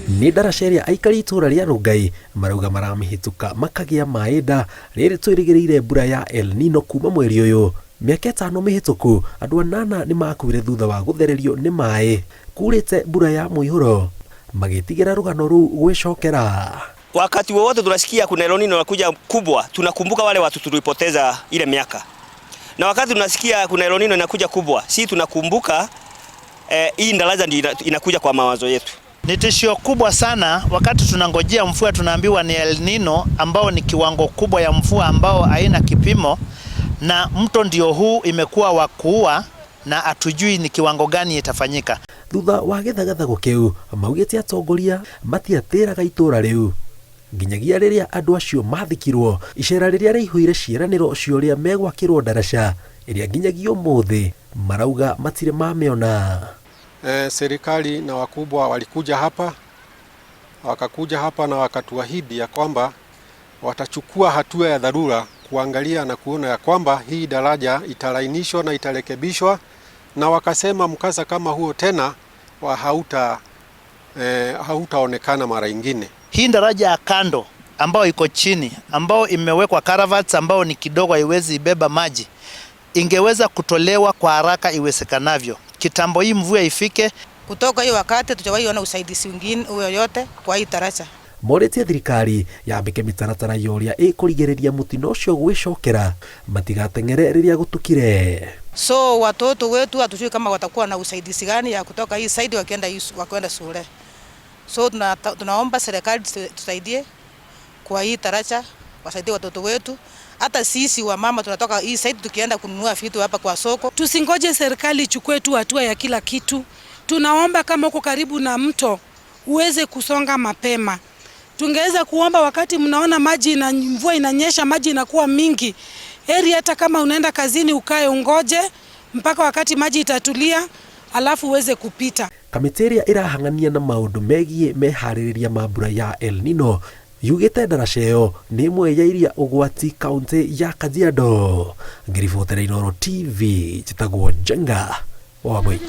Nĩ ndaraca ĩrĩa aikari itũra rĩa Rongai marauga maramĩhĩtũka makagĩa maĩ nda rĩrĩ twĩrĩgĩrĩire mbura ya El Nino kuma mweri ũyũ. Mĩaka 5 mĩhĩtũku andũ 8 nĩ makuire thutha wa gũthererio nĩ maĩ kurĩte mbura ya mũihũro, magĩtigĩra rũgano rũu gwĩcokera. Wakati wowote tunasikia kuna El Nino inakuja kubwa, tunakumbuka wale watu tulipoteza ile miaka. Na wakati tunasikia kuna El Nino inakuja kubwa, si tunakumbuka hii daraja ndio inakuja kwa mawazo yetu. Ni tishio kubwa sana wakati tunangojea mvua, tunaambiwa ni El Nino ambao ni kiwango kubwa ya mvua ambao haina kipimo, na mto ndio huu imekuwa wa kuua na hatujui ni kiwango gani itafanyika. Thutha wa gĩthagathago kĩu, maugĩte atongoria matiatĩraga itũra rĩu nginyagia rĩrĩa andũ acio mathikirwo, icera rĩrĩa rĩihũire ciĩranĩro cia ũrĩa megwakĩrwo ndaraca ĩrĩa nginyagia ũmũthĩ marauga matirĩ mamĩona. Serikali na wakubwa walikuja hapa, wakakuja hapa na wakatuahidi ya kwamba watachukua hatua ya dharura kuangalia na kuona ya kwamba hii daraja italainishwa na itarekebishwa, na wakasema mkasa kama huo tena wa hautaonekana mara ingine. Hii daraja ya kando ambayo iko chini, ambayo imewekwa culverts ambayo ni kidogo, haiwezi ibeba maji, ingeweza kutolewa kwa haraka iwezekanavyo kitambo hii mvua ifike. Kutoka hiyo wakati hatujawahi ona usaidizi mwingine yoyote kwa hii daraja. Morĩtie thirikari yambĩke mĩtaratara ya ũrĩa ĩkũrigĩrĩria mũtino ũcio gwĩcokera, matigateng'ere rĩrĩa gũtukire. So watoto wetu hatujui kama watakuwa na usaidizi gani ya kutoka hii side wakienda shule. So tunaomba serikali tusaidie kwa hii daraja, wasaidie watoto wetu. Hata sisi wa mama tunatoka hii side tukienda kununua vitu hapa kwa soko. Tusingoje serikali ichukue tu hatua ya kila kitu. Tunaomba kama uko karibu na mto uweze kusonga mapema. Tungeweza kuomba wakati mnaona maji na mvua inanyesha, maji inakuwa mingi, heri hata kama unaenda kazini ukae ungoje mpaka wakati maji itatulia, alafu uweze kupita. Kamĩtĩ ĩrĩa ĩrahang'ania na maũndũ megiĩ meharĩrĩria ma mbura ya El Nino yugĩte ndaraca ĩyo nĩ ĩmwe ya iria ũgwati kaũntĩ ya Kajiado. Ngĩribotera Inooro TV, njĩtagwo Njenga wa Wambui.